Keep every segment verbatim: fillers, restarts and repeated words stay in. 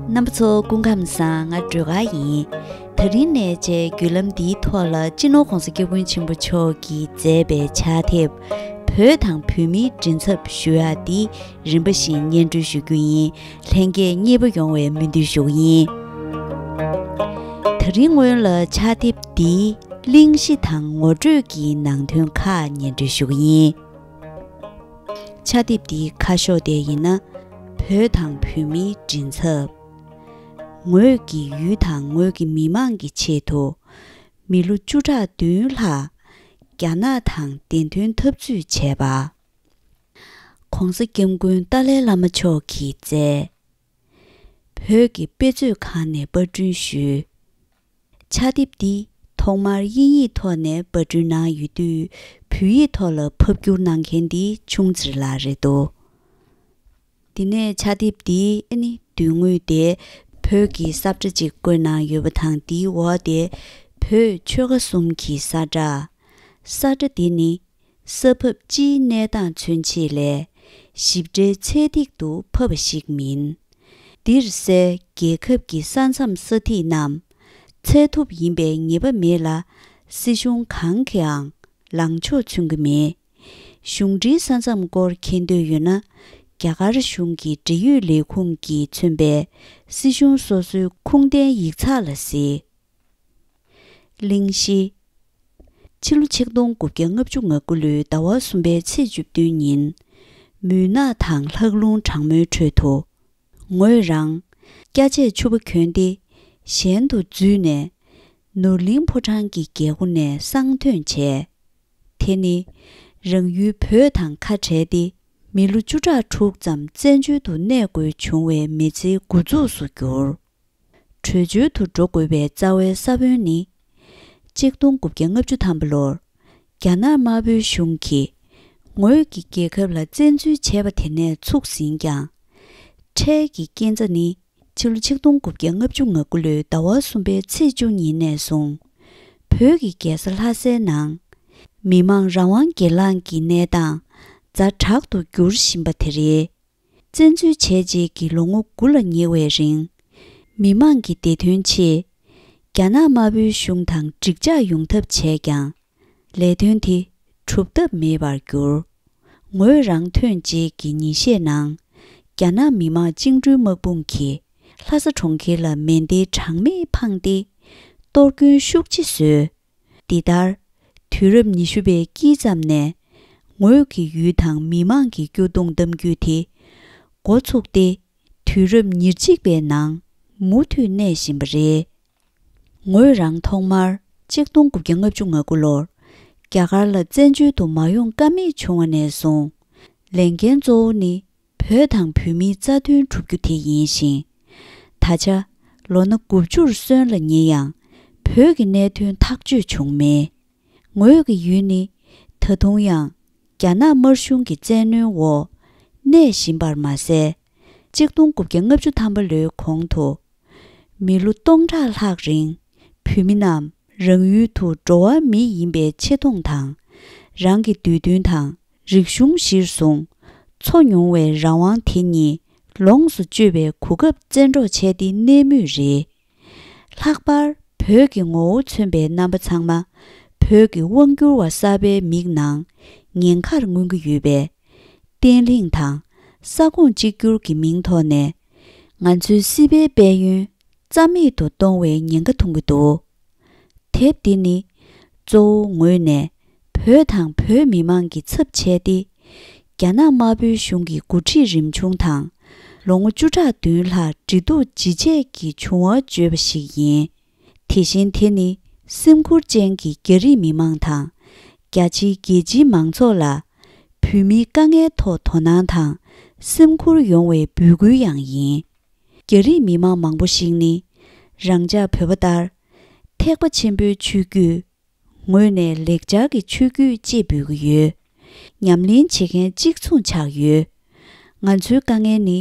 རྣམ་པ་ཚོ་སྐུ་ཁམས་བཟང་། ང་སྒྲོལ་དཀར་ཡིན། ད་རིང་ནས་བཅས་བརྒྱུད་ལམ་འདིའི་ཐོག་ལ་སྤྱི་ནོར་༧གོང་ས་༧སྐྱབས་མགོན་ཆེན་པོ་མཆོག་གིས་མཛད་པའི་ཕྱག་དེབ་བོད་དང་བོད་མིའི་མགྲིན་ཚབ་ཞུ་ཡག་འདི་རིམ་པ་བཞིན་སྙན་སྒྲོན་ཞུ་རྒྱུ་ཡིན། ལྷན་རྒྱས་མཉེས་པོ་ཡོང་བའི་སྨོན་འདུན་ཞུ་གི་ཡིན། ད་རིང་སྔོན་ལ་ཕྱག་དེབ་འདིའི་གླེང་གཞི་དང་ངོ་སྤྲོད་ཀྱི་ནང་དོན་ཁག་སྙན་སྒྲོན་ཞུ་གི་ཡིན། ཕྱག་དེབ་འདིའི་ཁ་ཕྱོགས་དེ་ཡིན་ན། བོད་དང་བོད་མིའི་མགྲིན་ཚབ། ངོས་ཀྱི་ཡུལ་དང་ངོས་ཀྱི་མི་མང་གི་ཆེད་དུ། མི་ལོ་བཅུ་ཕྲག་བདུན་ལྷག་རྒྱ་ནག་དང་བདེན་དོན་འཐབ་རྩོད་བྱས་པ། ྋགོང་ས་ྋསྐྱབས་མགོན་ཏཱ་ལའི་བླ་མ་མཆོག་གིས་མཛད། བོད་ཀྱི་དཔེ་མཛོད་ཁང་ནས་པར་སྐྲུན་ཞུས། ཕྱག་དེབ་འདི་ཐོག་མར་དབྱིན་ཡིག་ཐོག་ནས་པར་སྐྲུན་གནང་ཡོད་དུས། བོད་ཡིག་ཐོག་ལ་ཕབ་བསྒྱུར་གནང་མཁན་འདི་ཆུང་ཙེར་ལགས་རེད་འདུག་དེ་ནས་ཕྱག་དེབ་འདིའི་ཨ་ནི་མདུན་ངོས་དེ་བོད་ཀྱི་ས་བཀྲ་ཅིག་བཀོད་གནང་ཡོད་པ་དང་། དེའི་འོག་དེ་བོད་ཆོལ་ཁ་གསུམ་གྱི་ས་བཀྲ། ས་བཀྲ་འདི་ནི་ས་བབ་སྤྱིའི་གནས་སྟངས་མཚོན་ཆེད་ལས་ཞིབ་ཕྲའི་ཚད་ཐིག་ཏུ་ཕབ་པ་ཞིག་མིན། འདིར་གསལ་རྒྱལ་ཁབ་ཀྱི་ས་མཚམས་ས་ཐིག་རྣམས་འཚལ་ཐུབ་ཡིན་པའི་ངེས་པ་མེད་ལ། སྲིད་གཞུང་གང་གིའང་ལངས་ཕྱོགས་མཚོན་གྱི་མེད། གཞུང་འབྲེལ་ས་མཚམས་སྐོར་མཁྱེན་འདོད་ཡོད་ན། རྒྱ་གར་གཞུང་གི་འབྲེལ་ཡོད་ལས་ཁུངས་ཀྱིས་མཚོན་པའི་སྲིད་གཞུང་སོ་སོའི་ཁུངས་ལྡན་ཡིག་ཚགས་ལ་གཟིགས། གླེང་གཞི། ཕྱི་ལོ་ཆིག་སྟོང་དགུ་བརྒྱ་ལྔ་བཅུ་ང་དགུ་ལོའི་ཟླ་བ་གསུམ་པའི་ཚེས་བཅུ་བདུན་ཉིན། མུན་ནག་དང་ལྷགས་རླུང་གྲང་མོའི་ཁྲོད་དུ། ངོས་རང་སྐྱ་ཆས་ཕྱུ་པ་གྱོན་ཏེ་གཞན་དུ་འཛུལ་ནས། ནོར་གླིང་ཕོ་བྲང་གི་རྒྱལ་སྒོ་ནས་གསང་ཐོན་བྱས། དེ་ནི་རང་ཡུལ་བོད་དང་ཁ་བྲལ་ཏེ། མི་ལོ་བཅུ་ཕྲག་དྲུག་ཙམ་བཙན་བྱོལ་དུ་གནས་དགོས་བྱུང་བའི་མི་ཚེའི་འགོ་འཛུགས་སུ་གྱུར། བྲོས་བྱོལ་དུ་འགྲོ་དགོས་པའི་རྩ་བའི་ས་བོན་ནི། ཆིག་སྟོང་དགུ་བརྒྱ་ལྔ་བཅུ་ཐམ་པ་ལོར། རྒྱ་ནག་དམར་པོའི་གཞུང་གིས། ངོས་ཀྱི་རྒྱལ་ཁབ་ལ་བཙན་འཛུལ་བྱས་པ་དེ་ནས་ཚུགས་ཟིན་ཀྱང་། འཕྲལ་གྱི་རྐྱེན་རྩ་ནི། ཕྱི་ལོ་ཆིག་སྟོང་དགུ་བརྒྱ་ལྔ་བཅུ་ང་དགུ་ལོའི་ཟླ་བ་གསུམ་པའི་ཚེས་བཅུ་ཉིན་ནས་བཟུང་། བོད་ཀྱི་རྒྱལ་ས་ལྷ་སའི་ནང་། མི་མང་རང་དབང་སྒེར་ལངས་ཀྱི་གནས་སྟངས་ཛ་དྲག་ཏུ་འགྱུར་བཞིན་པ་དེ་རེད། བཙན་འཛུལ་བྱས་རྗེས་ཀྱི་ལོ་ངོ་དགུ་ལ་ཉེ་བའི་རིང་། མི་མང་གི་བདེ་དོན་ཆེད། རྒྱ་ནག་དམར་པོའི་གཞུང་དང་འགྲིག་འཇགས་ཡོང་ཐབས་བྱས་ཀྱང་། ལས་དོན་དེ་གྲུབ་ཐབས་མེད་པར་གྱུར། ངོས་རང་ཐོན་རྗེས་ཀྱི་ཉིན་ཤས་ནང་། རྒྱ་ནག་མི་དམངས་བཅིངས་འགྲོལ་དམག་དཔུང་གིས་ལྷ་ས་གྲོང་ཁྱེར་ལ་མེ་མདའི་གྲངས་མེད་འཕངས་ཏེ། གཏོར་སྐྱོན་ཤུགས་ཆེ་བཟོས། འདི་ལྟར། དུས་རབས་ཉི་ཤུ་པའི་དཀྱིལ་ཙམ་ནས། ངོས་ཀྱི་ཡུལ་དང་མི་དམངས་ཀྱི་སྐྱོ་གདུང་གཏམ་རྒྱུད་དེ། འགོ་ཚུགས་ཏེ། དུས་རབས་ཉེར་གཅིག་པའི་ནང་མུ་མཐུད་གནས་བཞིན་པ་རེད། ངོས་རང་ཐོག་མར་ཆིག་སྟོང་དགུ་བརྒྱ་ལྔ་བཅུ་ང་དགུ་ལོར་རྒྱ་གར་ལ་བཙན་བྱོལ་དུ་མ་ཡོང་ཀ་མེད་བྱུང་བ་ནས་བཟུང་། ལས་འགན་གཙོ་བོ་ནི་བོད་དང་བོད་མིའི་རྩ་དོན་བསྒྲུབ་རྒྱུ་དེ་ཡིན་ཞིང་། ད་ཆ་ལོ་ན་དགུ་བཅུར་སོན་ལ་ཉེ་ཡང་བོད་ཀྱི་གནད་དོན་ཐག་གཅོད་བྱུང་མེད། ངོས་ཀྱི་ཡུལ་ནི་ད་དུང་ཡང་རྒྱ་ནག་དམར་གཞུང་གི་བཙན་གནོན་འོག་གནས་བཞིན་པར་མ་ཟད། ཆིག་སྟོང་དགུ་བརྒྱ་ལྔ་བཅུ་ཐམ་པ་ལོའི་གོང་དུ། མི་ལོ་སྟོང་ཕྲག་ལྷག་རིང་བོད་མི་རྣམས་རང་ཡུལ་དུ་འགྲོ་བ་མི་ཡིན་པའི་ཆེ་མཐོང་དང་། རང་གི་འདོད་འདུན་དང་རིག་གཞུང་གཞིར་བཟུང་འཚོ་མྱོང་བའི་རང་དབང་དེ་ཉིད་ལོངས་སུ་སྤྱོད་པའི་གོ་སྐབས་བཙན་འཕྲོག་བྱས་ཏེ་གནས་མུས་རེད། ལྷག་པར་བོད་ཀྱི་ངོ་བོ་མཚོན་པའི་རྣམ་པ་ཚང་མ་བོད་ཀྱི་དབང་སྒྱུར་བ་གསར་པའི་མིག་ནང་ཉེན་ཁར་མངོན་གྱི་ཡོད་པས། བརྟན་ལྷིང་དང་ས་ཁོངས་གཅིག་གྱུར་གྱི་མིང་ཐོག་ནས་ང་ཚོའི་སྲིད་པའི་དཔལ་ཡོན་རྩ་མེད་དུ་གཏོང་བའི་ཉེན་ཁ་མཐོང་གི་འདུག་དེབ་འདི་ནི་གཙོ་བོ་ངོས་ནས་བོད་དང་བོད་མི་མང་གི་ཚབ་བྱས་ཏེ། རྒྱ་ནག་དམར་པོའི་གཞུང་གི་འགོ་ཁྲིད་རིམ་བྱུང་དང་། ལོ་ངོ་བཅུ་ཕྲག་བདུན་ལྷག་འབྲེལ་གཏུག་ཇི་བྱས་ཀྱི་བྱུང་བ་བརྗོད་པ་ཞིག་ཡིན། དེ་བཞིན་དེ་ནི་སེམས་ཁུར་ཅན་གྱི་རྒྱ་རིགས་མི་མང་དང་། རྒྱ་ཆེའི་རྒྱལ་སྤྱིའི་མང་ཚོགས་ལ་བོད་མིའི་དཀའ་ངལ་ཐོག་དོ་སྣང་དང་སེམས་ཁུར་ཡོང་བའི་འབོད་སྐུལ་ཡང་ཡིན། རྒྱ་རིགས་མི་མང་མང་པོ་ཞིག་ནི་རང་ཅག་བོད་པ་ལྟར་ཐེག་པ་ཆེན་པོའི་ཆོས་བརྒྱུད། ངོས་ནས་ལེགས་སྦྱར་གྱི་ཆོས་བརྒྱུད་ཅེས་འབོད་ཀྱི་ཡོད། ཉམས་ལེན་བྱེད་མཁན་གཅིག་མཚུངས་ཆགས་ཡོད། ང་ཚོའི་དཀའ་ངལ་ནི་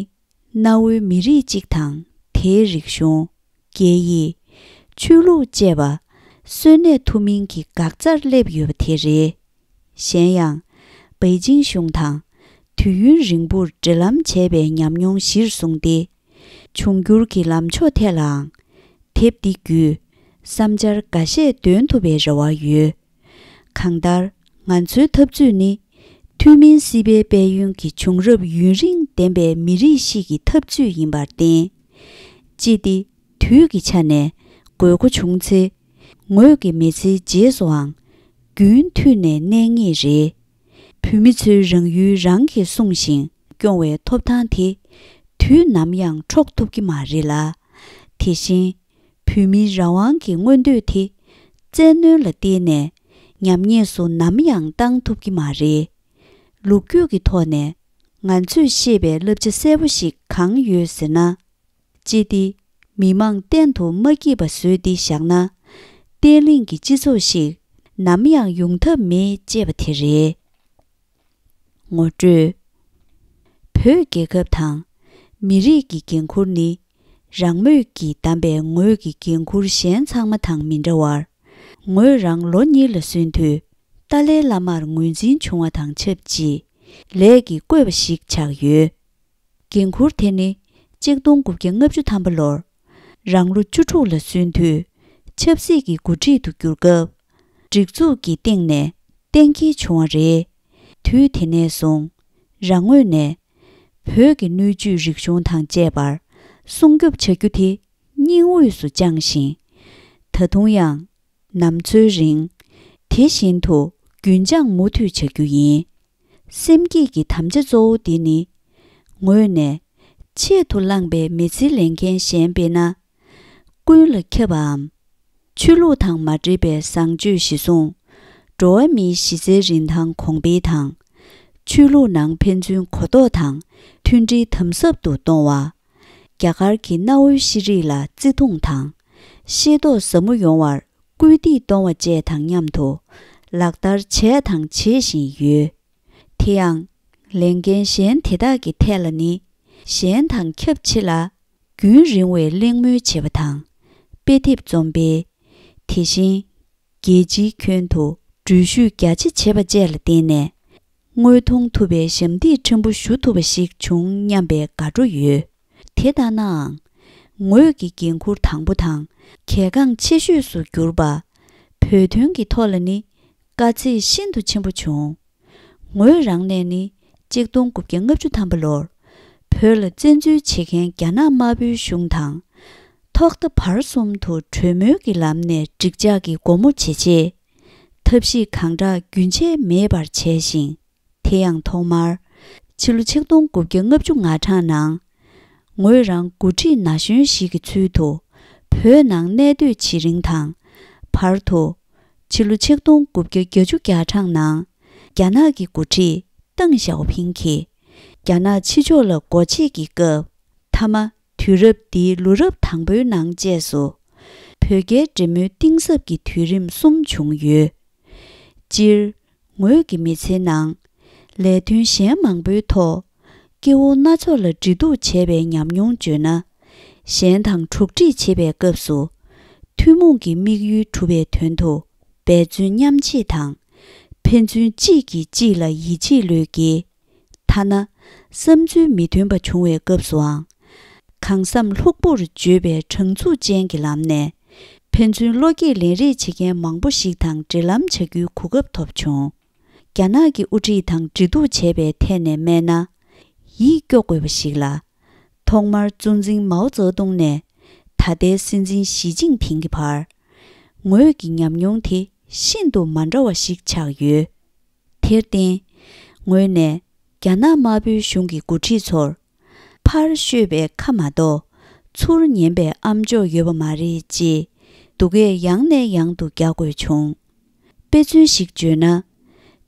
གནའ་བོའི་མི་རིགས་གཅིག་དང་དེའི་རིག་གཞུང་། སྐད་ཡིག་ཆོས་ལུགས་བཅས་པ་གསོན་གནས་ཐུབ་མིན་གྱི་འགག་རྩར་སླེབས་ཡོད་པ་དེ་རེད། གཞན་ཡང་། པེ་ཅིང་གཞུང་དང་དུས་ཡུན་རིང་པོར་འབྲེལ་ལམ་བྱས་པའི་ཉམས་མྱོང་གཞིར་བཟུང་སྟེ། འབྱུང་འགྱུར་གྱི་ལམ་ཕྱོགས་ཐད་ལའང་དེབ་འདི་བརྒྱུད་བསམ་འཆར་འགའ་ཤས་འདོན་ཐུབ་པའི་རེ་བ་ཡོད། གང་ལྟར་ང་ཚོའི་འཐབ་རྩོད་ནི་ཐུན་མིན་སྲིད་པའི་དཔལ་ཡོན་གྱི་བྱུང་རབས་ཡུན་རིང་ལྡན་པའི་མི་རིགས་ཤིག་གི་འཐབ་རྩོད་ཡིན་པར་བརྟེན། ཅི་སྟེ་དུས་ཀྱི་ཆ་ནས་དགོས་མཁོ་བྱུང་ཚེ། ངོས་ཀྱི་མི་ཚེའི་རྗེས་སུའང་རྒྱུན་མཐུད་ནས་གནས་ངེས་རེད། བོད་མི་ཚོའི་རང་ཡུལ་རང་གིས་སྲུང་ཞིང་སྐྱོང་བའི་ཐོབ་ཐང་དེ་དུས་ནམ་ཡང་འཕྲོག་ཐུབ་ཀྱི་མ་རེད་ལ། དེ་བཞིན་བོད་མིའི་རང་དབང་གི་མངོན་འདོད་དེ་བཙན་གནོན་ལ་བརྟེན་ནས་ཉམས་ཉེས་སུ་ནམ་ཡང་བཏང་ཐུབ་ཀྱི་མ་རེད། ལོ་རྒྱུས་ཀྱི་ཐོག་ནས་ང་ཚོས་ཤེས་པའི་བསླབ་བྱ་གསལ་པོ་ཞིག་གང་ཡོད་ཟེར་ན། ཅི་སྟེ་མི་མང་གཏན་དུ་མ་སྐྱིད་པ་བཟོས་ཏེ་བཞག་ན། བརྟན་ལྷིང་གི་སྤྱི་ཚོགས་ཤིག་ནམ་ཡང་ཡོང་ཐབས་མེད་ཅེས་པ་དེ་རེད། ངོ་སྤྲོད། བོད་རྒྱལ་ཁབ་དང་མི་རིགས་ཀྱི་འགན་ཁུར་ནི་རང་མོས་ཀྱིས་བདམས་པའི་ངོས་ཀྱི་འགན་ཁུར་གཞན་ཚང་མ་དང་མི་འདྲ་བར། ངོས་རང་ལོ་གཉིས་ལ་སོན་དུས་ཏཱ་ལའི་བླ་མར་ངོས་འཛིན་བྱུང་བ་དང་ཆབས་ཅིག་ལས་ཀྱིས་བསྐོས་པ་ཞིག་ཆགས་ཡོད། འགན་ཁུར་དེ་ནི་གཅིག་སྟོང་དགུ་བརྒྱ་ལྔ་བཅུ་ཐམ་པ་ལོར་རང་ལོ་བཅུ་དྲུག་ལ་སོན་དུས་ཆབ་སྲིད་ཀྱི་འགོ་ཁྲིད་དུ་གྱུར་སྐབས། སྒྲིག་འཛུགས་ཀྱི་སྟེང་ནས་གཏན་འཁེལ་བྱུང་བ་རེད། དུས་དེ་ནས་བཟུང་རང་ངོས་ནས་བོད་ཀྱི་སྣོད་བཅུད་རིག་གཞུང་དང་བཅས་པར་སྲུང་སྐྱོབ་བྱ་རྒྱུ་དེ་སྙིང་དབུས་སུ་བཅངས་ཤིང་། ད་དུང་ཡང་ནམ་འཚོའི་རིང་དེ་བཞིན་དུ་རྒྱུན་སྦྱངས་མུ་མཐུད་བྱ་རྒྱུ་ཡིན། སེམས་བསྐྱེད་ཀྱི་དམ་བཅའ་གཙོ་བོ་འདི་ནི། ངོས་ནས་ཆེད་དུ་བླངས་པའི་མི་ཚེའི་ལས་འགན་གཞན་སྤེལ་ན། ཀུན་ལ་ཁྱབ་པའམ། ཆོས་ལུགས་དང་མ་འདྲེས་པའི་བཟང་སྤྱོད་གཞི་བཟུང་། འགྲོ་བ་མིའི་གཞི་རྩའི་རིན་ཐང་གོང་འཕེལ་དང་། ཆོས་ལུགས་ནང་ཕན་ཚུན་གོ་རྟོགས་དང་མཐུན་སྒྲིལ་དམ་ཟབ་ཏུ་གཏོང་བ། རྒྱ་གར་གྱི་གནའ་བོའི་ཤེས་རིག་ལ་བརྩི་མཐོང་དང་། ཤེས་རྟོགས་ཟབ་མོ་ཡོང་བར་སྐུལ་འདེད་གཏོང་བ་བཅས་དང་མཉམ་དུ་ལག་བསྟར་བྱས་དང་བྱེད་བཞིན་ཡོད། དེ་ཡང་ལས་འགན་གཞན་དེ་དག་གི་ཐད་ལ་ནི། གཞན་དང་ཁྱབ་ཆེ་ལ། རྒྱུན་རིང་བའི་གླེང་མོལ་བྱེད་པ་དང་། དཔེ་དེབ་རྩོམ་སྤེལ། དེ་བཞིན་རྒྱལ་སྤྱིའི་ཁྱོན་དུ་འགྲུལ་བཞུད་རྒྱ་ཆེ་བྱེད་པ་བཅས་ལ་བརྟེན་ནས། དངོས་མཐོང་ཐུབ་པའི་ཞབས་འདེགས་ཕྲན་བུ་ཞུ་ཐུབ་པ་ཞིག་བྱུང་སྙམ་པའི་དགའ་སྤྲོ་ཡོད། དེ་ལྟ་ནའང་། ངོས་ཀྱི་འགན་ཁུར་དང་པོ་དང་གལ་འགངས་ཆེ་ཤོས་སུ་གྱུར་པ། བོད་དོན་གྱི་ཐོག་ལ་ནི་དཀའ་ཚེགས་ཤིན་ཏུ་ཆེན་པོ་བྱུང་། ངོས་རང་ནས་ནི་གཅིག་སྟོང་དགུ་བརྒྱ་ལྔ་བཅུ་ཐམ་པ་ལོར་བོད་ལ་བཙན་འཛུལ་བྱེད་མཁན་རྒྱ་ནག་དམར་པོའི་གཞུང་དང་། ཐོག་མཐའ་བར་གསུམ་དུ་གྲོས་མོལ་གྱི་ལམ་ནས་འགྲིག་འཇགས་ཀྱི་སྒོ་མོ་འབྱེད་ཆེད། ཐབས་ཤེས་གང་དྲག་རྒྱུན་ཆད་མེད་པར་བྱས་ཤིང་། དེ་ཡང་ཐོག་མར་ཕྱི་ལོ་ཆིག་སྟོང་དགུ་བརྒྱ་ལྔ་བཅུ་ང་གྲངས་ནང་། ངོས་རང་འགོ་ཁྲིད་ན་གཞོན་ཞིག་གི་ཚུལ་དུ་བོད་ནང་གནས་སྡོད་བྱེད་རིང་དང་། བར་དུ་ཕྱི་ལོ་ཆིག་སྟོང་དགུ་བརྒྱ་བརྒྱད་ཅུ་གྱ་གྲངས་ནང་རྒྱ་ནག་གི་འགོ་ཁྲིད་ཏེང་ཞའོ་ཕིང་གིས་རྒྱ་ནག་ཕྱི་ཕྱོགས་ལ་སྒོ་འབྱེད་ཀྱི་སྐབས། མཐའ་མ་དུས་རབས་འདིའི་ལོ་རབས་དང་པོའི་ནང་བཅས་སུ་བོད་རྒྱའི་འབྲེལ་མོལ་གཏིང་ཟབ་ཀྱི་དུས་རིམ་གསུམ་བྱུང་ཡོད། སྤྱིར། ངོས་ཀྱི་མི་ཚེའི་ནང་། ལས་དོན་གཞན་མང་པོའི་ཐོག་སྐྱེ་བོ་སྣ་ཚོགས་ལ་འབྲེལ་གཏུག་བྱས་པའི་ཉམས་མྱོང་བརྗོད་ན། གཞན་དང་གྲོགས་འདྲིས་བྱེད་པའི་སྐབས་སུ། ཐུན་མོང་གི་དམིགས་ཡུལ་སྒྲུབ་པའི་དོན་དུ་འབད་བརྩོན་མཉམ་བྱེད་དང་། ཕན་ཚུན་གཅིག་གིས་གཅིག་ལ་ཡིད་ཆེས་བློས་བསྐྱེད། ཐ་ན། བསམ་ཚུལ་མི་མཐུན་པ་བྱུང་བའི་སྐབས་སུའང་། གང་བསམ་ལྷུག་པོར་བརྗོད་པའི་དྲང་ཚུགས་ཅན་གྱི་ལམ་ནས། ཕན་ཚུན་བློ་སྐྱེད་ལེན་རེས་བྱེད་མཁན་མང་པོ་ཞིག་དང་འབྲེལ་ལམ་བྱ་རྒྱུའི་གོ་སྐབས་ཐོབ་བྱུང་། རྒྱ་ནག་གི་དབུ་ཁྲིད་དང་འབྲེལ་གཏུག་བྱས་པའི་ཐད་ནས་སྨྲས་ན། ཡིད་སྐྱོ་དགོས་པ་ཞིག་ལ། ཐོག་མར་གཙོ་འཛིན་མའོ་ཙེ་ཏུང་ནས་ད་ལྟའི་སྲིད་འཛིན་ཞི་ཅིན་ཕིང་གི་བར། ངོས་ཀྱི་ཉམས་མྱོང་དེ་ཤིན་ཏུ་མ་འདྲ་བ་ཞིག་ཆགས་ཡོད། དེར་བརྟེན། ངོས་ནས་རྒྱ་ནག་དམར་པོའི་གཞུང་གི་འགོ་ཁྲིད་ཚོར། ཕར་ཤོད་པའི་ཁ་མ་གཏོགས་ཚུར་ཉན་པའི་ཨ་མཆོག་ཡོད་པ་མ་རེད་ཅེས་སྡུག་སྐད་ཡང་ནས་ཡང་དུ་རྒྱག་དགོས་བྱུང་། དཔེ་མཚོན་ཞིག་བརྗོད་ན།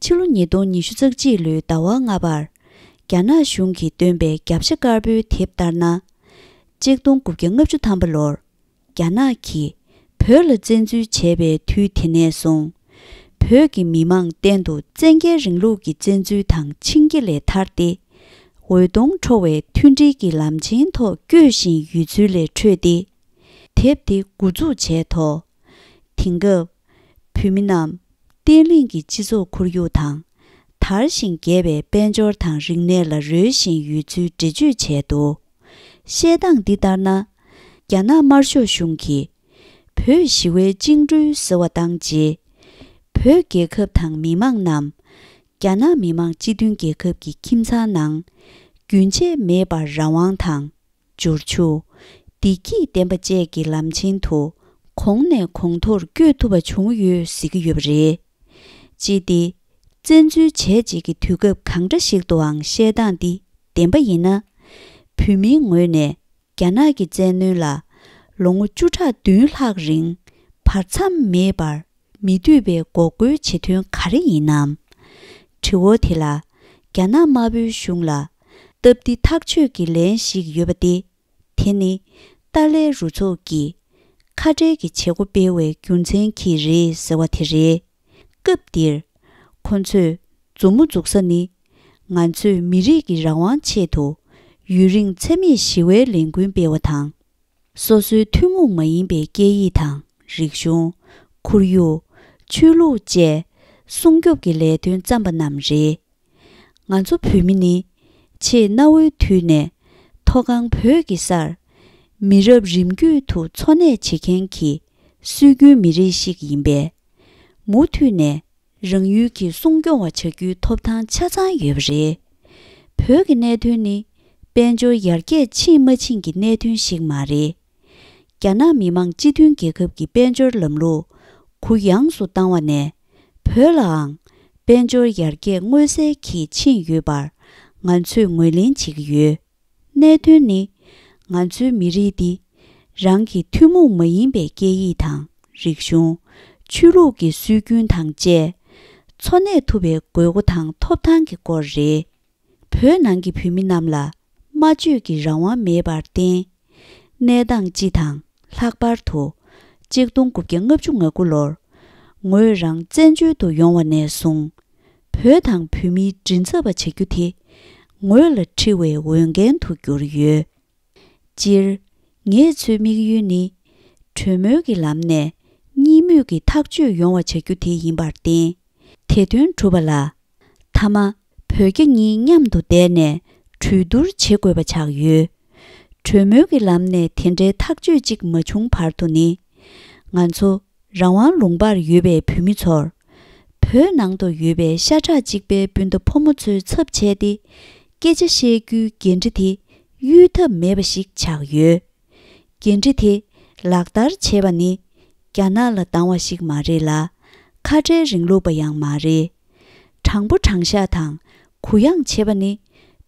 ཕྱི་ལོ་ཉིས་སྟོང་ཉི་ཤུ་རྩ་གཅིག་ལོའི་ཟླ་བ་ལྔ་པར། རྒྱ་ནག་གཞུང་གིས་བཏོན་པའི་རྒྱབ་ཤ་དཀར་པོའི་དེབ་ལྟར་ན། གཅིག་སྟོང་དགུ་བརྒྱ་ལྔ་བཅུ་ཐམ་པ་ལོར། རྒྱ་ནག་གིས་བོད་ལ་བཙན་འཛུལ་བྱས་པའི་དུས་དེ་ནས་བཟུང་། བོད་ཀྱི་མི་མང་སྟེང་དུ་བཙན་རྒྱལ་རིང་ལུགས་ཀྱི་བཙན་འཛུལ་དང་འཆིང་རྒྱ་ལས་ཐར་ཏེ། འོད་སྟོང་འཕྲོ་བའི་མཐུན་སྒྲིལ་གྱི་ལམ་ཆེན་ཐོག་བསྐྱོད་བཞིན་ཡོད་ཚུལ་ལས་འཕྲོས་ཏེ། དེབ་དེ་འགོ་འཛུགས་བྱས་ཐོག་དེང་སྐབས། བོད་མི་རྣམས་བརྟན་ལྷིང་གི་སྤྱི་ཚོགས་ཁོར་ཡུག་དང་། དར་ཞིང་རྒྱས་པའི་དཔལ་འབྱོར་དང་རིག་གནས་ལ་རོལ་བཞིན་ཡོད་ཚུལ་འགྲེལ་བརྗོད་བྱས་འདུག་བཤད་སྟངས་འདི་ལྟར་ན། རྒྱ་ནག་དམར་ཤོག་གཞུང་གིས་བོད་ཞི་བའི་བཅིངས་འགྲོལ་ཟེར་བ་བཏང་རྗེས། བོད་རྒྱལ་ཁབ་དང་མི་མང་རྣམས་རྒྱ་ནག་མི་དམངས་སྤྱི་མཐུན་རྒྱལ་ཁབ་ཀྱི་ཁྱིམ་ཚང་ནང་རྒྱུན་ཆད་མེད་པར་རང་དབང་དང་། འབྱོར་ཕྱུག་བདེ་སྐྱིད་ལྡན་པ་བཅས་ཀྱི་ལམ་ཆེན་དུ་གོང་ནས་གོང་མཐོར་བསྐྱོད་ཐུབ་པ་བྱུང་ཡོད་ཟེར་གྱི་ཡོད་པ་རེད། ཅི་སྟེ། བཙན་འཛུལ་བྱས་རྗེས་ཀྱི་དུས་སྐབས་གང་འདྲ་ཞིག་ཏུའང་བཤད་སྟངས་འདི་བདེན་པ་ཡིན་ན། བོད་མིའི་ངོས་ནས་རྒྱ་ནག་གི་བཙན་གནོན་ལ་ལོ་ངོ་བཅུ་ཕྲག་བདུན་ལྷག་རིང་བར་མཚམས་མེད་པར་མི་འདོད་པའི་འགོག་རྒོལ་བྱེད་དོན་ག་རེ་ཡིན་ནམ། དྲི་བ་དེ་ལ་རྒྱ་ནག་དམར་པོའི་གཞུང་ལ་སྟབས་བདེ་ཐག་ཆོད་ཀྱི་ལན་ཞིག་ཡོད་པ་སྟེ། དེ་ནི་ཏཱ་ལའི་རུ་ཚོགས་ཀྱིས་ཁ་བྲལ་གྱི་བྱེད་སྒོ་སྤེལ་བའི་རྒྱུ་མཚན་གྱིས་རེད་ཟེར་བ་དེ་རེད། སྐབས་འདིར་ཁོ་ཚོས་མཛུབ་མོ་འཛུགས་ས་ནི། ང་ཚོས་མི་རིགས་ཀྱི་རང་དབང་ཆེད་དུ་ཡུན་རིང་འཚེ་མེད་ཞི་བའི་ལས་འགུལ་སྤེལ་བ་དང་། སོ་སོའི་ཐུན་མོང་མ་ཡིན་པའི་སྐད་ཡིག་དང་རིག་གཞུང་། ཁོར་ཡུག་ཆོས་ལུགས་བཅས་སྲུང་སྐྱོབ་ཀྱི་ལས་དོན་བརྩམས་པ་རྣམས་རེད། ང་ཚོ་བོད་མི་ནི་ཆེས་གནའ་བོའི་དུས་ནས་མཐོ་སྒང་བོད་ཀྱི་སར་མི་རབས་རིམ་བརྒྱུད་དུ་འཚོ་གནས་བྱེད་མཁན་གྱི་སྲོལ་རྒྱུན་མི་རིགས་ཤིག་ཡིན་པས། མུ་མཐུད་ནས་རང་ཡུལ་གྱི་སྲུང་སྐྱོང་བ་བྱ་རྒྱུའི་ཐོབ་ཐང་ཆ་ཚང་ཡོད་པ་རེད། བོད་ཀྱི་གནད་དོན་ནི་དཔལ་འབྱོར་ཡར་རྒྱས་ཕྱིན་མ་ཕྱིན་གྱི་གནད་དོན་ཞིག་མ་རེད། རྒྱ་ནག་མི་དམངས་སྤྱི་མཐུན་རྒྱལ་ཁབ་ཀྱི་དཔལ་འབྱོར་ལམ་ལུགས་གུ་ཡངས་སུ་བཏང་བ་ནས། བོད་ལའང་དཔལ་འབྱོར་ཡར་རྒྱས་མངོན་གསལ་གྱིས་ཕྱིན་ཡོད་པར་ང་ཚོས་ངོས་ལེན་བྱེད་ཀྱི་ཡོད། གནད་དོན་ནི། ང་ཚོའི་མི་རིགས་འདི་རང་གི་ཐུན་མོང་མ་ཡིན་པའི་སྐད་ཡིག་དང་རིག་གཞུང་། ཆོས་ལུགས་ཀྱི་སྲོལ་རྒྱུན་དང་བཅས་འཚོ་གནས་ཐུབ་པའི་དགོས་མཁོ་དང་ཐོབ་ཐང་གི་སྐོར་རེད། བོད་ནང་གི་བོད་མི་རྣམས་ལ་སྨྲ་བརྗོད་ཀྱི་རང་དབང་མེད་པར་བརྟེན། གནས་སྟངས་སྤྱི་དང་ལྷག་པར་དུ་གཅིག་སྟོང་དགུ་བརྒྱ་ལྔ་བཅུ་ང་དགུ་ལོར་ངོས་རང་བཙན་བྱོལ་དུ་ཡོང་བ་ནས་བཟུང་། བོད་དང་བོད་མིའི་མགྲིན་ཚབ་པ་བྱ་རྒྱུ་དེ་ངོས་ལ་འཁྲི་བའི་འོས་འགན་དུ་གྱུར་ཡོད། སྤྱིར། ངེད་ཚོའི་དམིགས་ཡུལ་ནི། གྲོས་མོལ་གྱི་ལམ་ནས་གཉིས་མོས་ཀྱི་ཐག་གཅོད་ཡོང་བ་བྱ་རྒྱུ་དེ་ཡིན་པར་བརྟེན། དེ་དོན་གྲུབ་པ་ལ། མཐའ་མ། བོད་རྒྱ་གཉིས་མཉམ་དུ་བསྡད་ནས་གྲོས་བསྡུར་བྱེད་དགོས་པ་ཆགས་ཡོད། གྲོས་མོལ་གྱི་ལམ་ནས་དེ་འདྲའི་ཐག་གཅོད་ཅིག་མ་བྱུང་བར་དུ་ནི། ང་ཚོ་རང་དབང་ལུང་པར་ཡོད་པའི་བོད་མི་ཚོར། བོད་ནང་དུ་ཡོད་པའི་ཤ་ཁྲག་གཅིག་པའི་སྤུན་ཟླ་ཕོ་མོ་ཚོའི་ཚབ་བྱས་ཏེ། སྐད་ཆ་བཤད་རྒྱུའི་འགན་འཁྲི་དེ་གཡོལ་ཐབས་མེད་པ་ཞིག་ཆགས་ཡོད། འགན་འཁྲི་དེ་ལག་བསྟར་བྱེད་པ་ནི། རྒྱ་ནག་ལ་སྡང་བ་ཞིག་མ་རེད་ལ། ཁ་བྲལ་རིང་ལུགས་པ་ཡང་མ་རེད། དྲང་པོ་དྲང་བཞག་དང་གུ་ཡངས་བྱེད་པ་ནི།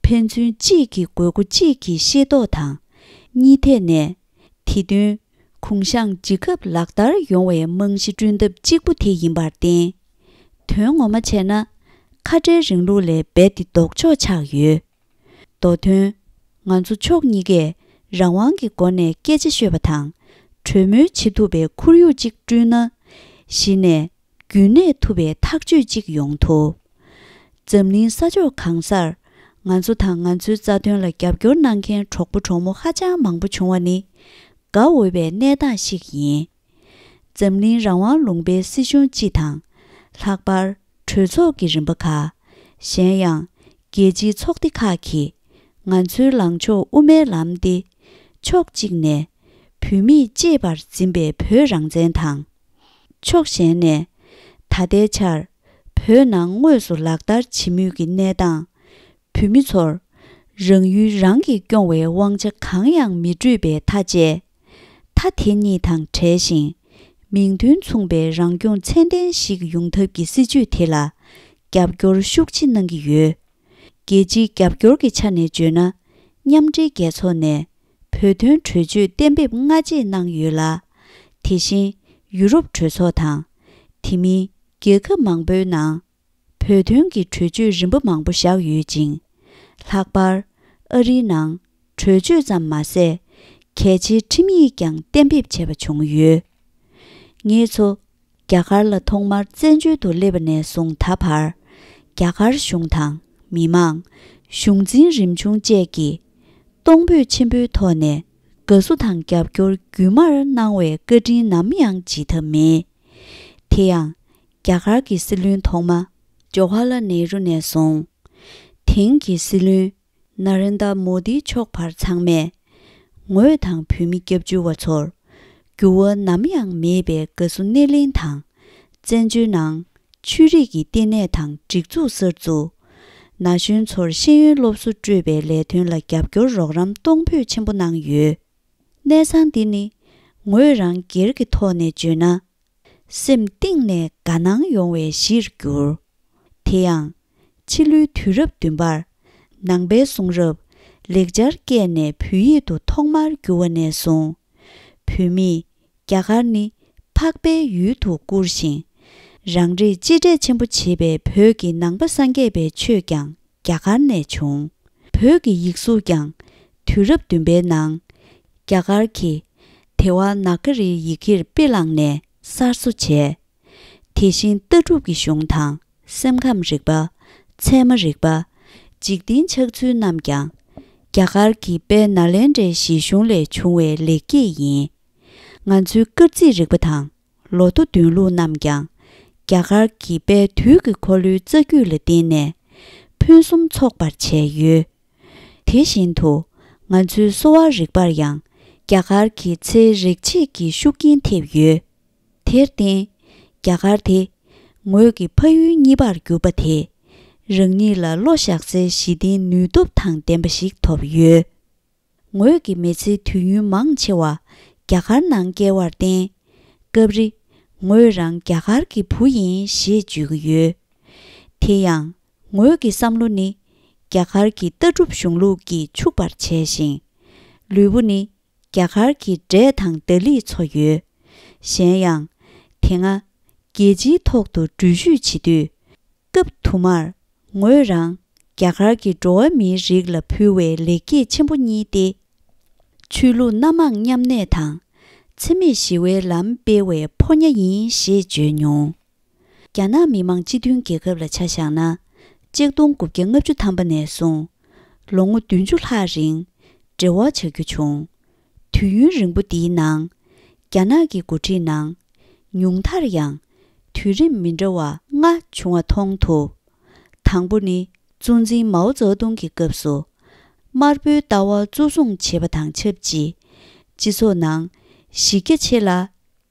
ཕན་ཚུན་གཅིག་གི་དགོས་མཁོ་གཅིག་གིས་ཤེས་རྟོགས་དང་། གཉིས་ཐད་ནས། དེ་དོན་གུང་གཞང་ཇི་སྐབས་ལག་བསྟར་ཡོང་བའི་རྨང་གཞི་བསྐྲུན་ཐབས་གཅིག་པུ་དེ་ཡིན་པར་བརྟེན། དོན་ངོ་མ་བྱས་ན། ཁ་བྲལ་རིང་ལུགས་ལས་རྦད་དེ་ལྡོག་ཕྱོགས་ཆགས་ཡོད། མདོ་དོན། ང་ཚོ་ཕྱོགས་གཉིས་ཀས་རང་དབང་གི་སྒོ་ནས་སྐད་ཆ་ཤོད་པ་དང་། གྲོས་མོལ་བྱེད་ཐུབ་པའི་ཁོར་ཡུག་ཅིག་བསྐྲུན་ན། གཞི་ནས་རྒྱུན་གནས་ཐུབ་པའི་ཐག་གཅོད་ཅིག་ཡོང་ཐུབ། འཛམ་གླིང་ས་ཕྱོགས་གང་སར་ང་ཚོ་དང་ང་ཚོའི་རྩ་དོན་ལ་རྒྱབ་སྐྱོར་གནང་མཁན་གྲོགས་པོ་གྲོགས་མོ་ཧ་ཅང་མང་པོ་བྱུང་བ་ནི། དགའ་འོས་པའི་གནས་སྟངས་ཤིག་ཡིན། འཛམ་གླིང་རང་དབང་ལུང་པའི་སྲིད་གཞུང་སྤྱི་དང་། ལྷག་པར་གྲོས་ཚོགས་ཀྱི་རིམ་པ་ཁག་གཞན་ཡང་རྒྱལ་སྤྱིའི་ཚོགས་སྡེ་ཁག་གིས་ང་ཚོའི་ལངས་ཕྱོགས་དབུ་མའི་ལམ་སྟེ། ཕྱོགས་གཅིག་ནས་བོད་མིས་གཅེས་པར་འཛིན་པའི་བོད་རང་བཙན་དང་། ཕྱོགས་གཞན་ནས་ད་ལྟའི་ཆར་བོད་ནང་དངོས་སུ་ལག་བསྟར་བྱེད་མུས་ཀྱི་གནས་སྟངས། བོད་མི་ཚོར་རང་ཡུལ་རང་གིས་སྐྱོང་བའི་དབང་ཆ་གང་ཡང་མི་སྤྲོད་པའི་མཐའ་བཅད། མཐའ་དེ་གཉིས་དང་བྲལ་ཞིང་། མིང་དོན་མཚུངས་པའི་རང་སྐྱོང་ཚད་ལྡན་ཞིག་ཡོང་ཐབས་ཀྱི་སྲིད་བྱུས་དེ་ལ་རྒྱབ་སྐྱོར་ཤུགས་ཆེ་གནང་གི་ཡོད། རྒྱལ་སྤྱིའི་རྒྱབ་སྐྱོར་གྱི་ཆ་ནས་བརྗོད་ན། མཉམ་འབྲེལ་རྒྱལ་ཚོགས་ནས་བོད་དོན་གྲོས་ཆོད་གཏན་འབེབས་སྔ་རྗེས་གནང་ཡོད་ལ། དེ་བཞིན་ཡུ་རོབ་གྲོས་ཚོགས་དང་། དེ་མིན་རྒྱལ་ཁབ་མང་པོའི་ནང་། བོད་དོན་གྱི་གྲོས་ཆོད་རིམ་པ་མང་པོ་བཞག་ཡོད་ཅིང་། ལྷག་པར་ཨ་རིའི་ནང་གྲོས་ཆོད་ཙམ་མ་ཟད། གལ་ཆེའི་ཁྲིམས་ཡིག་ཀྱང་གཏན་འབེབས་བྱས་པ་བྱུང་ཡོད། ངེད་ཚོ་རྒྱ་གར་ལ་ཐོག་མར་བཙན་བྱོལ་དུ་སླེབས་པ་ནས་བཟུང་ད་བར། རྒྱ་གར་གཞུང་དང་མི་མང་། གཞུང་འཛིན་རིམ་བྱུང་བཅས་ཀྱིས་གཏོང་ཕོད་ཆེན་པོའི་ཐོག་ནས་དགའ་བསུ་དང་རྒྱབ་སྐྱོར་རྒྱུན་མར་གནང་བའི་བཀའ་དྲིན་ནམ་ཡང་བརྗེད་ཐབས་མེད། དེ་ཡང་། རྒྱ་གར་གྱི་སྲིད་བློན་ཐོག་མ་ཇོ་ཧ་ལ་ནེ་རུ་ནས་བཟུང་། དེང་གི་སྲིད་བློན་ནཱ་རེན་དྲ་མོ་དི་མཆོག་བར་ཚང་མས་ ངོས་དང་བོད་མི་སྐྱབས་བཅོལ་བ་ཚོར་འགྱུར་བ་ནམ་ཡང་མེད་པའི་དགའ་བསུ་སྣེ་ལེན་དང་། བཙན་བྱོལ་ནང་ཆོས་རིག་གི་བསྟི་གནས་དང་སྒྲིག་འཛུགས་གསར་འཛུགས། ན་གཞོན་ཚོར་ཤེས་ཡོན་སློབ་གསོ་སྤྲོད་པའི་ལས་དོན་ལ་རྒྱབ་སྐྱོར་རོགས་རམ་གཏོང་ཕོད་ཆེན་པོ་གནང་ཡོད། གནས་ཚང་འདི་ནི་ངོས་རང་སྒེར་གྱི་ཐོག་ནས་བརྗོད་ན། སེམས་གཏིང་ནས་དགའ་སྣང་ཡོང་བའི་གཞིར་གྱུར། དེ་ཡང་། ཕྱི་ལོའི་དུས་རབས་བདུན་པར། ནང་པའི་གསུང་རབ་ལེགས་སྦྱར་སྐད་ནས་བོད་ཡིག་ཏུ་ཐོག་མར་བསྒྱུར་བ་ནས་བཟུང་། བོད་མིས་རྒྱ་གར་ནི་འཕགས་པའི་ཡུལ་དུ་བཀུར་ཞིང་། རང་རིགས་གཅེས་སྤྲས་ཆེན་པོ་བྱེད་པའི་བོད་ཀྱི་ནང་པ་སངས་རྒྱས་པའི་ཆོས་ཀྱང་རྒྱ་གར་ནས་བྱུང་། བོད་ཀྱི་ཡིག་གཟུགས་ཀྱང་དུས་རབས་བདུན་པའི་ནང་རྒྱ་གར་གྱི་དེ་བ་ན་ག་རིའི་ཡི་གེར་དཔེ་བླངས་ནས་གསར་བཟོ་བྱས། དེ་བཞིན་ལྟ་གྲུབ་ཀྱི་གཞུང་དང་སེམས་ཁམས་རིག་པ། ཚད་མ་རིག་པ། འཇིག་རྟེན་ཆགས་ཚུལ་རྣམས་ཀྱང་རྒྱ་གར་གྱི་དཔལ་ནཱ་ལེནྡྲའི་གཞིས་གཞུང་ལས་བྱུང་བའི་ལེགས་སྐྱེས་ཡིན། ང་ཚོའི་སྐར་རྩིས་རིག་པ་དང་ལོ་ཐོ་འདོན་ལུགས་རྣམས་ཀྱང་རྒྱ་གར་གྱི་དཔལ་དུས་ཀྱི་འཁོར་ལོའི་རྩ་རྒྱུད་ལ་བརྟེན་ནས་ཕུན་སུམ་ཚོགས་པར་བྱས་ཡོད། དེ་བཞིན་དུ་ང་ཚོའི་གསོ་བ་རིག་པར་ཡང་རྒྱ་གར་གྱི་ཚེའི་རིག་བྱེད་ཀྱི་ཤུགས་རྐྱེན་ཐེབས་ཡོད། དེར་བརྟེན། རྒྱ་གར་དེ་ངོས་ཀྱི་ཕ་ཡུལ་གཉིས་པར་གྱུར་པ་དེས་རང་ཉིད་ལ་བློ་བཞག་སའི་གཞི་རྟེན་ནུས་སྟོབས་དང་ལྡན་པ་ཞིག་ཐོབ་ཡོད། ངོས་ཀྱི་མི་ཚེའི་དུས་ཡུན་མང་ཆེ་བ་རྒྱ་གར་ནང་བསྐྱལ་བར་བརྟེན། སྐབས་རེ་ངོས་རང་རྒྱ་གར་གྱི་བུ་ཡིན་ཞེས་བརྗོད་ཀྱི་ཡོད། དེ་ཡང་ངོས་ཀྱི་བསམ་བློ་ནི་རྒྱ་གར་གྱི་ལྟ་གྲུབ་གཞུང་ལུགས་ཀྱིས་ཕྱུག་པར་བྱས་ཤིང་། ལུས་པོ་ནི་རྒྱ་གར་གྱི་འབྲས་དང་ད་ལིས་འཚོ་ཡོད། གཞན་ཡང་། དེ་སྔ་རྒྱལ་སྤྱིའི་ཐོག་ཏུ་འགྲུལ་བཞུད་བྱེད་དུས། སྐབས་དུ་མར་ངོས་རང་རྒྱ་གར་གྱི་འགྲོ་བ་མིའི་རིགས་ལ་ཕུལ་བའི་ལེགས་སྐྱེས་ཆེན་པོ་གཉིས་ཏེ། ཆོས་ལུགས་སྣ་མང་མཉམ་གནས་དང་། འཚེ་མེད་ཞི་བའི་ལམ་སྤེལ་བའི་ཕོ་ཉ་ཡིན་ཞེས་བརྗོད་མྱོང་། རྒྱ་ནག་མི་དམངས་སྤྱི་མཐུན་རྒྱལ་ཁབ་ལ་ཆ་བཞག་ན། གཅིག་སྟོང་དགུ་བརྒྱ་ལྔ་བཅུ་ཐམ་པ་ནས་བཟུང་ལོ་ངོ་བདུན་ཅུ་ལྷག་རིང་འབྲེལ་བ་བྱ་རྒྱུ་བྱུང་། དུས་ཡུན་རིང་པོ་འདིའི་ནང་རྒྱ་ནག་གི་འགོ་ཁྲིད་ནང་ཉུང་མཐར་ཡང་དུས་རིམ་མི་འདྲ་བ་ལྔ་བྱུང་བ་མཐོང་ཐུབ། དང་པོ་ནི་གཙོ་འཛིན་མའོ་ཙེ་ཏུང་གི་སྐབས་སུ་དམར་པོའི་ལྟ་བ་གཙོ་བཟུང་བྱེད་པ་དང་ཆབས་ཅིག་སྤྱི་ཚོགས་ནང་གཞི་རྒྱ་ཆེ་ལ་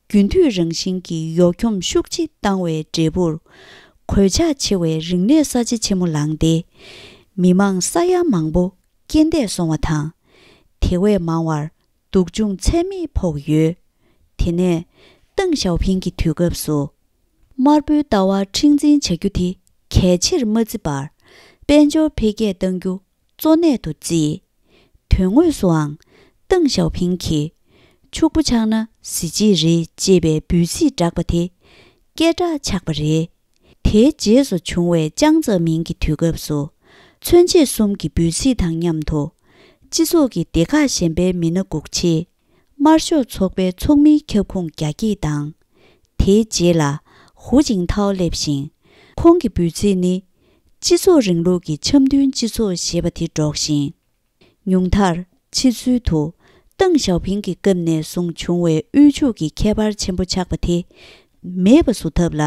རྒྱུན་མཐུད་རང་བཞིན་གྱི་གཡོ་འཁྱོམ་ཤུགས་ཆེ་བཏང་བའི་འབྲས་བུར། གོད་ཆག་ཆེ་བའི་རིག་གནས་གསར་བརྗེ་ཆེན་མོ་ལངས་ཏེ། མི་མང་ས་ཡ་མང་པོ་རྐྱེན་འདས་སོང་བ་དང་། དེ་བས་མང་བར་སྡུག་སྦྱོང་ཚད་མེད་ཕོག་ཡོད། དེ་ནས་ཏེང་ཞའོ་ཕིང་གི་དུས་སྐབས་སུ། དམར་པོའི་ལྟ་བ་མཁྲེགས་འཛིན་བྱ་རྒྱུ་དེ་གལ་ཆེར་མ་བརྩི་བར། དཔལ་འབྱོར་འཕེལ་རྒྱས་གཏང་རྒྱུ་གཙོ་གནད་དུ་བརྩིས། དོན་དངོས་སུའང་ཏེང་ཞའོ་ཕིང་གིས། ཕྱུག་པོ་ཆགས་ན་གཟི་བརྗིད་རེད་ཅེས་པའི་འབོད་ཚིག་བསྒྲགས་པ་དེ་སྐད་གྲགས་ཆགས་པ་རེད། དེའི་རྗེས་སུ་བྱུང་བའི་ཅང་ཙེ་མིན་གྱི་དུས་སྐབས་སུ། མཚོན་བྱེད་གསུམ་གྱི་འབོད་ཚིག་དང་མཉམ་དུ། སྤྱི་ཚོགས་ཀྱི་སྡེ་ཁག་གཞན་པའི་མི་སྣ་འགུག་ཆེད། དམར་ཤོག་ཚོགས་པའི་ཚོགས་མིའི་ཁྱབ་ཁོངས་རྒྱ་སྐྱེད་དང་། དེའི་རྗེས་ལ་ཧུའུ་ཅིང་ཐའོ་སླེབས་ཤིང་། ཁོང་གི་འབོད་ཚིག་ནི། སྤྱི་ཚོགས་རིང་ལུགས་ཀྱི་འཆམ་མཐུན་སྤྱི་ཚོགས་ཞེས་པ་དེ་སྒྲོགས་ཤིང་། ཉུང་མཐར་ཕྱི་ཚུལ་དུ་ཏེང་ཞའོ་ཕིང་གི་སྐབས་ནས་བཟུང་བྱུང་བའི་དབུལ་ཕྱུག་གི་ཁྱད་པར་ཆེན་པོ་ཆགས་པ་དེ་མེད་པ་བཟོ་ཐབས་ལ་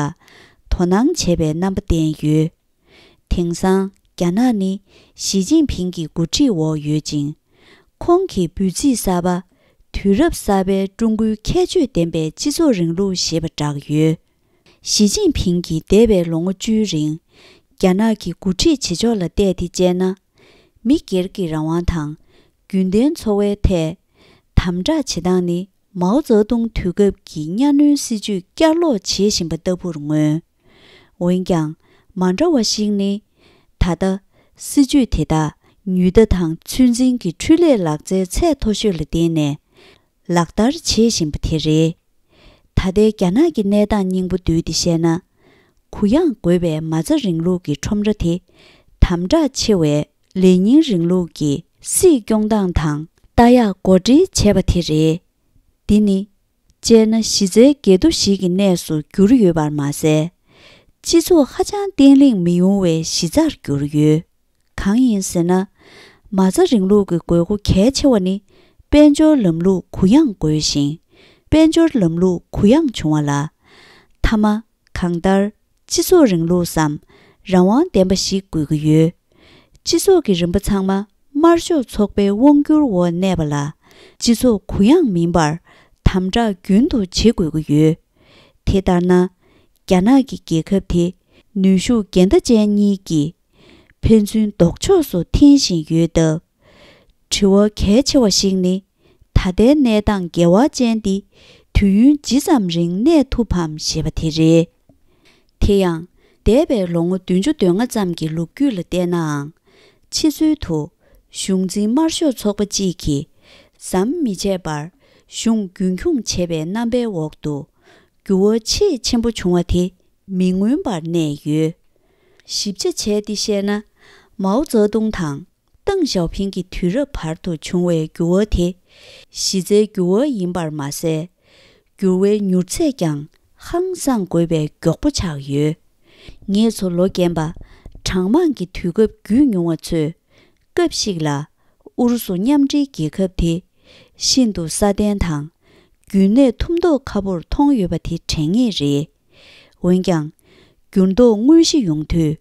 དོ་སྣང་བྱས་པའི་རྣམ་པ་བསྟན་ཡོད། དེང་སང་རྒྱ་ནག་ནི་ཞི་ཅིན་ཕིང་གི་འགོ་ཁྲིད་འོག་ཡོད་ཅིང་། ཁོང་གི་འབོད་ཚིག་གསར་པ། དུས་རབས་གསར་པའི་ཀྲུང་གོའི་ཁྱད་ཆོས་ལྡན་པའི་སྤྱི་ཚོགས་རིང་ལུགས་ཞེས་པ་བསྒྲགས་ཡོད། ཞི་ཅིན་ཕིང་གིས་འདས་པའི་ལོ་ངོ་བཅུའི་རིང་། རྒྱ་ནག་གི་འགོ་ཁྲིད་བྱེད་ཕྱོགས་ལ་བལྟས་ཏེ་དཔྱད་ན། མི་སྒེར་གྱི་རང་དབང་དང་། རྒྱུན་ལྡན་འཚོ་བའི་ཐད། དམ་དྲག་བྱེད་སྟངས་ནི། མའོ་ཙེ་ཏུང་དུས་སྐབས་ཀྱི་གཉའ་གནོན་སྲིད་ཇུས་བསྐྱར་ལོག་བྱེད་བཞིན་པ་ལྟ་བུར་མངོན། འོན་ཀྱང་། མ་འདྲ་བ་ཞིག་ནི། ད་ལྟ། སྲིད་ཇུས་དེ་དག་ནུས་མཐའ་དང་ཚོད་འཛིན་གྱི་འཕྲུལ་ལས་ལག་རྩལ་ཚད་མཐོ་ཤོས་ལ་བརྟེན་ནས། ལག་བསྟར་བྱེད་བཞིན་པ་དེ་རེད། ད་ལྟའི་རྒྱ་ནག་གི་གནས་སྟངས་སྙིང་པོ་བསྡུས་ཏེ་བཤད་ན། གུ་ཡངས་དགོས་པའི་མ་རྩ་རིང་ལུགས་ཀྱི་ཁྲོམ་ར་དེ། དམ་དྲག་ཆེ་བའི་ལེ་ཉིན་རིང་ལུགས་ཀྱི་སྲིད་སྐྱོང་སྟངས་དང་ལྟ་ཡག་གོ་སྒྲིག་བྱས་པ་དེ་རེད། འདི་ནི། དཔྱད་ན་གཞི་རྩའི་འགལ་འདུ་ཞིག་གི་གནས་སུ་གྱུར་ཡོད་པར་མ་ཟད། སྤྱི་ཚོགས་ཧ་ཅང་བརྟན་ལྷིང་མི་ཡོང་བའི་གཞི་རྩར་གྱུར་ཡོད། གང་ཡིན་ཟེར་ན། མ་རྩ་རིང་ལུགས་ཀྱི་དགོས་མཁོ་གལ་ཆེ་བ་ནི། དཔལ་འབྱོར་ལམ་ལུགས་གུ་ཡངས་དགོས་ཤིང་། དཔལ་འབྱོར་ལམ་ལུགས་གུ་ཡངས་བྱུང་བ་ལ། མཐའ་མ། གང་ལྟར། སྤྱི་ཚོགས་རིང་ལུགས་སམ། རང་དབང་ལྡན་པ་ཞིག་དགོས་ཀྱི་ཡོད། སྤྱི་ཚོགས་ཀྱི་རིམ་པ་ཚང་མ་དམར་ཤོག་ཚོགས་པའི་དབང་སྒྱུར་འོག་གནས་པ་ལ། སྤྱི་ཚོགས་གུ་ཡངས་མིན་པར་དམ་དྲག་རྒྱུན་དུ་བྱེད་དགོས་ཀྱི་ཡོད། དེ་ལྟར་ན། རྒྱ་ནག་གི་རྒྱལ་ཁབ་དེ་ནུས་ཤུགས་འགལ་ཟླ་ཅན་གཉིས་ཀྱིས་ཕན་ཚུན་ལྡོག་ཕྱོགས་སུ་འཐེན་བཞིན་ཡོད་སྟབས། དྲི་བ་གལ་ཆེ་བ་ཞིག་ནི། ད་ལྟའི་གནས་སྟངས་འགལ་བ་ཅན་འདི་དུས་ཡུན་ཇི་ཙམ་རིང་གནས་ཐུབ་བམ་ཞེས་པ་དེ་རེད། དེ་ཡང་། འདས་པའི་ལོ་ངོ་བདུན་ཅུ་དོན་ལྔ་ཙམ་གྱི་ལོ་རྒྱུས་ལ་བལྟས་ནའང་། ཕྱི་ཚུལ་དུ་གཞུང་འཛིན་དམར་ཤོག་ཚོགས་པ་གཅིག་གིས་ཟམ་མི་ཆད་པར་གཞུང་རྒྱུན་འཁྱོངས་བྱས་པའི་རྣམ་པའི་འོག་ཏུ་འགྱུར་བ་ཆེས་ཆེན་པོ་བྱུང་བ་དེ་མི་མངོན་པར་གནས་ཡོད། ཞིབ་ཆ་བྱས་ཏེ་བཤད་ན། མའོ་ཙེ་ཏུང་དང་ཏེང་ཞའོ་ཕིང་གི་དུས་རབས་བར་དུ་བྱུང་བའི་འགྱུར་བ་དེ་གཞི་རྩའི་འགྱུར་བ་ཡིན་པར་མ་ཟད། འགྱུར་བའི་མྱུར་ཚད་ཀྱང་ཧང་སངས་དགོས་པའི་མགྱོགས་པོ་ཆགས་ཡོད། ངེད་ཚོ་ལོ་རྒན་པ་གྲངས་མང་གི་དུས་སྐབས་བརྒྱུད་མྱོང་བ་ཚོས། སྐབས་ཤིག་ལ་ཨུ་རུ་སུ་མཉམ་འབྲེལ་རྒྱལ་ཁབ་དེ་ཤིན་ཏུ་སྲ་བརྟན་དང་རྒྱུན་གནས་ཐུབ་མདོག་ཁ་པོར་མཐོང་ཡོད་པ་དེ་དྲན་ངེས་རེད། འོན་ཀྱང་། འགྱུར་ལྡོག་དངོས་གཞི་ཡོང་དུས།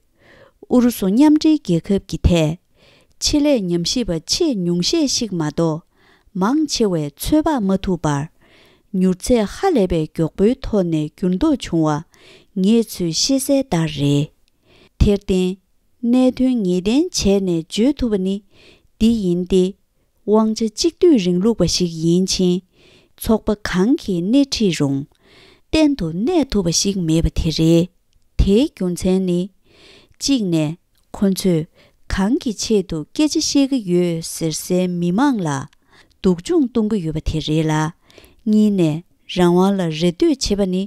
ཨུ་རུ་སུ་མཉམ་འབྲེལ་རྒྱལ་ཁབ་ཀྱི་ཐད། ཆེད་ལས་ཉམས་ཞིབ་པ་ཆེས་ཉུང་ཤས་ཤིག་མ་གཏོགས། མང་ཆེ་བས་ཚོད་དཔག་མ་ཐུབ་པར། མྱུར་ཚད་ཧ་ལས་པའི་མགྱོགས་པོའི་ཐོག་ནས་འགྱུར་ལྡོག་བྱུང་བ། ངེད་ཚོས་ཤེས་གསལ་ལྟར་རེད། དེར་བརྟེན། གནད་དོན་ངེས་གཏན་བྱས་ནས་བརྗོད་ཐུབ་པ་ནི་འདི་ཡིན་ཏེ། དབང་ཆ་གཅིག་སྡུད་རིང་ལུགས་པ་ཞིག་ཡིན་ཕྱིན། ཚོགས་པ་གང་གིས་སྣེ་ཁྲིད་རུང་། གཏན་དུ་གནས་ཐུབ་པ་ཞིག་མེད་པ་དེ་རེད། དེའི་རྒྱུ་མཚན་ནི། གཅིག་ནས། ཁོ་ཚོས་གང་གི་ཆེད་དུ་སྐད་ཆ་བཤད་ཀྱི་ཡོད་ཟེར་སའི་མི་མང་ལ་སྡུག་སྦྱོང་གཏོང་གི་ཡོད་པ་དེ་རེད་ལ། གཉིས་ནས། རང་དབང་ལ་རེ་ལྟོས་བྱེད་པ་ནི།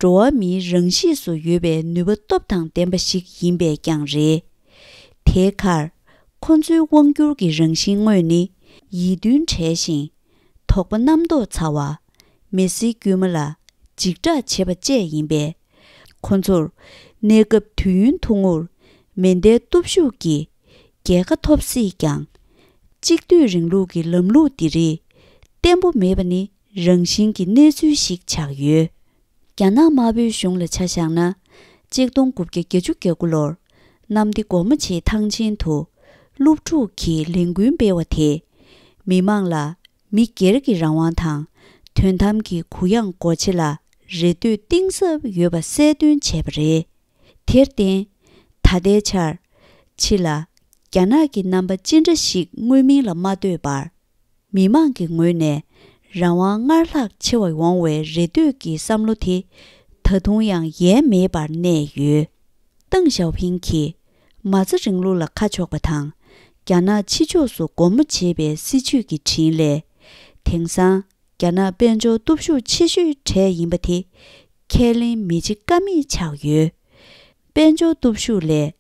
འགྲོ་བ་མིའི་རང་གཤིས་སུ་ཡོད་པའི་ནུས་པ་སྟོབས་དང་ལྡན་པ་ཞིག་ཡིན་པས་ཀྱང་རེད། དེའི་ཁར། ཁོ་ཚོའི་དབང་སྒྱུར་གྱི་རང་བཞིན་དངོས་ནི། ཡིད་མཐུན་བྲལ་ཞིང་། དོགས་པ་རྣམ་རྟོག་ཚ་བ། མི་སེར་དཀྱུས་མ་ལ་འཇིགས་སྐྲག་བྱེད་པ་བཅས་ཡིན་པས། ཁོ་ཚོར་གནས་སྐབས་དུས་ཡུན་ཐུང་ངུར་མེ་མདའི་སྟོབས་ཤུགས་ཀྱིས་རྒྱལ་ཁ་ཐོབ་སྲིད་ཀྱང་། གཅིག་སྡུད་རིང་ལུགས་ཀྱི་ལམ་ལུགས་འདི་རིགས་བརྟན་པོ་མེད་པ་ནི་རང་བཞིན་གྱི་གནས་ཚུལ་ཞིག་ཆགས་ཡོད། རྒྱ་ནག་དམར་པོའི་གཞུང་ལ་ཆ་བཞག་ན། ཆིག་སྟོང་དགུ་བརྒྱ་བརྒྱད་ཅུ་གྱ་དགུ་ལོར་གནམ་བདེ་སྒོ་མོ་ཆེའི་ཐང་ཆེན་དུ་སློབ་ཕྲུག་གིས་ལས་འགུལ་སྤེལ་བ་དེས། མི་མང་ལ་མི་སྒེར་གྱི་རང་དབང་དང་དོན་དམ་གྱི་གུ་ཡངས་སྒོ་ཕྱེ་ལ་རེ་ལྟོས་གཏིང་ཟབ་ཡོད་པ་གསལ་སྟོན་བྱས་པ་རེད། དེར་བརྟེན། ད་ལྟའི་ཆར། ཕྱི་ལ། རྒྱ་ནག་གི་རྣམ་པ་ཅི་འདྲ་ཞིག་མངོན་མིན་ལ་མ་ལྟོས་པར། མི་མང་གི་ངོས་ནས་རང་དབང་སྔར་ལྷག་ཆེ་བ་ཡོང་བའི་རེ་ལྟོས་ཀྱི་བསམ་བློ་དེ་ད་དུང་ཡང་ཡལ་མེད་པར་གནས་ཡོད། ཏེང་ཞའོ་ཕིང་གིས་མ་རྩ་རིང་ལུགས་ལ་ཁ་ཕྱོགས་པ་དང་། རྒྱ་ནག་ཕྱི་ཕྱོགས་སུ་སྒོ་མོ་འབྱེད་པའི་སྲིད་བྱུས་ཀྱི་དྲིན་ལས། དེང་སང་རྒྱ་ནག་དཔལ་འབྱོར་སྟོབས་ཤུགས་ཆེ་ཤོས་གྲས་ཡིན་པ་དེ་ཁས་ལེན་མི་བྱེད་ཀ་མེད་ཆགས་ཡོད། དཔལ་འབྱོར་སྟོབས་ཤུགས་ལས།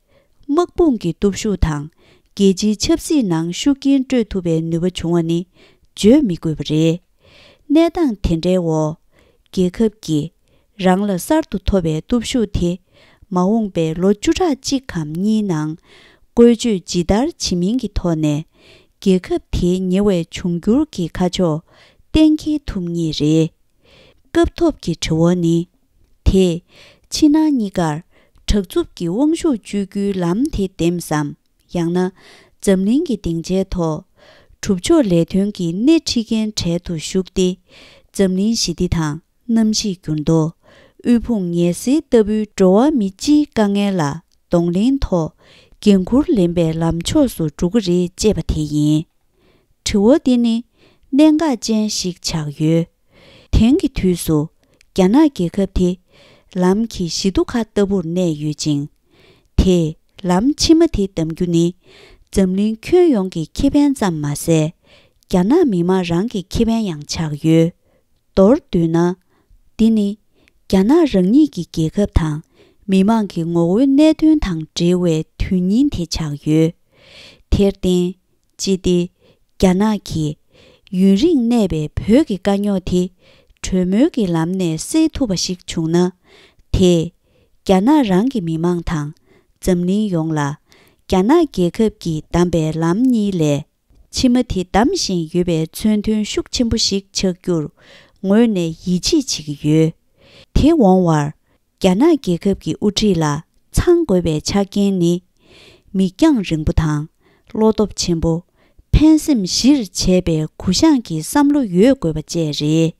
དམག་དཔུང་གི་སྟོབས་ཤུགས་དང་རྒྱལ་སྤྱིའི་ཆབ་སྲིད་ནང་ཤུགས་རྐྱེན་སྤྲོད་ཐུབ་པའི་ནུས་པ་བྱུང་བ་ནི་བརྗོད་མི་དགོས་པ་རེད། གནས་སྟངས་དེ་འདྲའི་འོག་རྒྱལ་ཁབ་ཀྱིས་རང་ལ་གསར་དུ་ཐོབ་པའི་སྟོབས་ཤུགས་དེ་མ་འོངས་པའི་ལོ་བཅུ་ཕྲག་གཅིག་གམ་གཉིས་ནང་བཀོལ་སྤྱོད་ཇི་ལྟར་བྱེད་མིན་གྱི་ཐོག་ནས་རྒྱལ་ཁབ་དེའི་ཉེ་བའི་འབྱུང་འགྱུར་གྱི་ཁ་ཕྱོགས་གཏན་འཁེལ་ཐུབ་ངེས་རེད། སྐབས་ཐོབ་ཀྱི་དྲི་བ་ནི། དེས་ཕྱི་ནང་གཉིས་ཀར་དྲག་རྩུབ་ཀྱི་དབང་ཤུགས་གཅོད་རྒྱུའི་ལམ་དེ་འདེམས་སམ། ཡང་ན་འཛམ་གླིང་གི་སྡིངས་ཆའི་ཐོག་གྲུབ་ཕྱོགས་ལས་དོན་གྱི་སྣེ་ཁྲིད་མཁན་གྲལ་དུ་ཞུགས་ཏེ། འཛམ་གླིང་ཞི་བདེ་དང་གནམ་གཤིས་འགྱུར་ལྡོག་དབུལ་ཕོངས་ངལ་སེལ་ལྟ་བུའི་འགྲོ་བ་མི་སྤྱིའི་དཀའ་ངལ་ལ་གདོང་ལེན་ཐོག་འགན་འཁུར་ལེན་པའི་ལམ་ཕྱོགས་སུ་འགྲོ་གི་རེད་ཅེས་པ་དེ་ཡིན། དྲི་བ་འདི་ནི་གནད་འགག་ཅན་ཞིག་ཆགས་ཡོད། དེང་གི་དུས་སུ་རྒྱ་ནག་རྒྱལ་ཁབ་དེ་ལམ་གྱི་བཞི་མདོ་ཁ་ལྟ་བུར་གནས་ཡོད་ཅིང་། དེས་ལམ་ཕྱི་མ་དེ་བདམས་རྒྱུ་ནི་འཛམ་གླིང་ཁྱོན་ཡོངས་ཀྱི་ཁེ་ཕན་ཙམ་མ་ཟད། རྒྱ་ནག་མི་དམངས་རང་གི་ཁེ་ཕན་ཡང་ཆགས་ཡོད། མདོར་བསྡུས་ན། འདི་ནི་རྒྱ་ནག་རང་ཉིད་ཀྱི་རྒྱལ་ཁབ་དང་མི་དམངས་ཀྱི་ངོ་བོའི་གནད་དོན་དང་འབྲེལ་བའི་དོན་སྙིང་དེ་ཆགས་ཡོད། དེར་བརྟེན། ཅི་སྟེ། རྒྱ་ནག་གིས་ཡུན་རིང་གནས་པའི་བོད་ཀྱི་དཀའ་རྙོག་དེ་གྲོས་མོལ་གྱི་ལམ་ནས་སེལ་ཐུབ་པ་ཞིག་བྱུང་ན། དེས་རྒྱ་ནག་རང་གི་མི་དམངས་དང་འཛམ་གླིང་ཡོངས་ལ་རྒྱ་ནག་རྒྱལ་ཁབ་ཀྱིས་བདམས་པའི་ལམ་གཉིས་ལས་ཕྱི་མ་དེ་བདམས་བཞིན་ཡོད་པའི་མཚོན་དོན་ཤུགས་ཆེན་པོ་ཞིག་ཆགས་རྒྱུར་ངོས་ནས་ཡིད་ཆེས་བྱེད་ཀྱི་ཡོད། དེ་འོང་བར། རྒྱ་ནག་རྒྱལ་ཁབ་ཀྱི་དབུ་ཁྲིད་ལ་ཚང་དགོས་པའི་ཆ་རྐྱེན་ནི། མིག་རྒྱང་རིང་པོ་དང་བློ་སྟོབས་ཆེན་པོ། ཕན་སེམས་གཞིར་བྱས་པའི་གུ་བཤངས་ཀྱི་བསམ་བློ་ཡོད་དགོས་པ་བཅས་རེད།